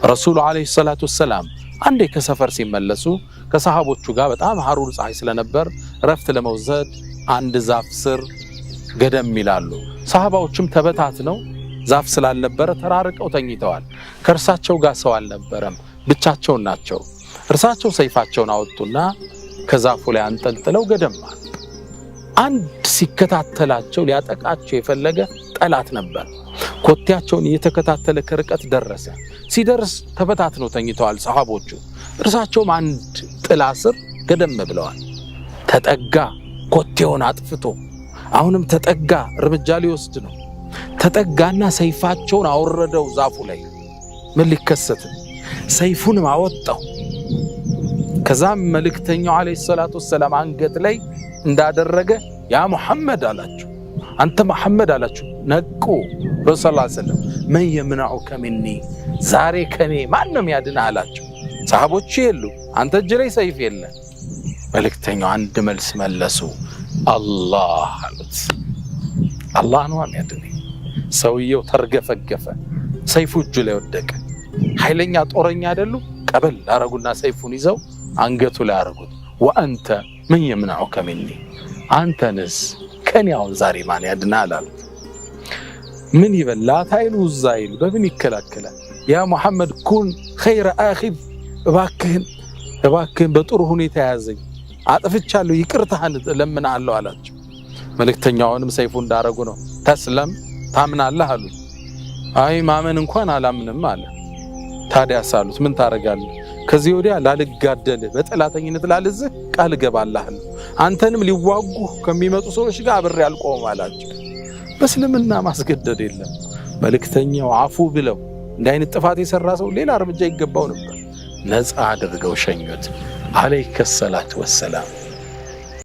ረሱሉ عليه الصلاة والسلام አንዴ ከሰፈር ሲመለሱ ከሰሃቦቹ ጋር በጣም ሐሩር ፀሐይ ስለነበር ረፍት ለመውሰድ አንድ ዛፍ ስር ገደም ይላሉ። ሰሃባዎችም ተበታትነው ዛፍ ስላልነበረ ተራርቀው ተኝተዋል። ከእርሳቸው ጋር ሰው አልነበረም፣ ብቻቸውን ናቸው። እርሳቸው ሰይፋቸውን አወጡና ከዛፉ ላይ አንጠልጥለው ገደም አሉ። አንድ ሲከታተላቸው ሊያጠቃቸው የፈለገ ጠላት ነበር። ኮቴያቸውን እየተከታተለ ከርቀት ደረሰ። ሲደርስ ተበታትነው ተኝተዋል ሰሃቦቹ። እርሳቸውም አንድ ጥላ ስር ገደም ብለዋል። ተጠጋ፣ ኮቴውን አጥፍቶ አሁንም ተጠጋ፣ እርምጃ ሊወስድ ነው። ተጠጋና ሰይፋቸውን አወረደው ዛፉ ላይ። ምን ሊከሰት? ሰይፉንም አወጣው። ከዛም መልእክተኛው عليه الصلاة والسلام አንገት ላይ እንዳደረገ يا محمد አላቸው። አንተ መሐመድ አላቸው። ነቁ። ረሱል صلى الله عليه وسلم من يمنعك مني፣ ዛሬ ከኔ ማንም ያድንህ አላቸው። ሰሃቦቹ የሉ፣ አንተ እጅ ላይ ሰይፍ የለ። መልእክተኛው አንድ መልስ መለሱ፣ አላህ አሉት። አላህ ነው የሚያድነኝ። ሰውየው ተርገፈገፈ፣ ሰይፉ እጁ ላይ ወደቀ። ኃይለኛ ጦረኛ አይደሉ? ቀበል አረጉና ሰይፉን ይዘው አንገቱ ላይ አረጉት። وأنت من يمنعك مني፣ አንተንስ ከኔ አሁን ዛሬ ማን ያድናል አሉት። ምን ይበል ላት አይሉ ዑዛ አይሉ በምን ይከላከላል? يا محمد كن خير آخذ፣ እባክህን እባክህን በጥሩ ሁኔታ ያዘኝ፣ አጥፍቻለሁ፣ ይቅርታህን እለምንሃለሁ አላቸው። መልእክተኛውንም ሰይፉ እንዳረጉ ነው። تسلم ታምናለህ አሉት። አይ ማመን እንኳን አላምንም አለ። ታዲያስ አሉት፣ ምን ታደርጋለህ? ከዚህ ወዲያ ላልጋደልህ በጠላተኝነት ላልዝህ ቃል እገባልሃለሁ። አንተንም ሊዋጉህ ከሚመጡ ሰዎች ጋር አብሬ አልቆምም አላቸው። በእስልምና ማስገደድ የለም። መልእክተኛው አፉ ብለው እንዲህ አይነት ጥፋት የሰራ ሰው ሌላ እርምጃ ይገባው ነበር። ነፃ አድርገው ሸኙት። عليه الصلاة والسلام።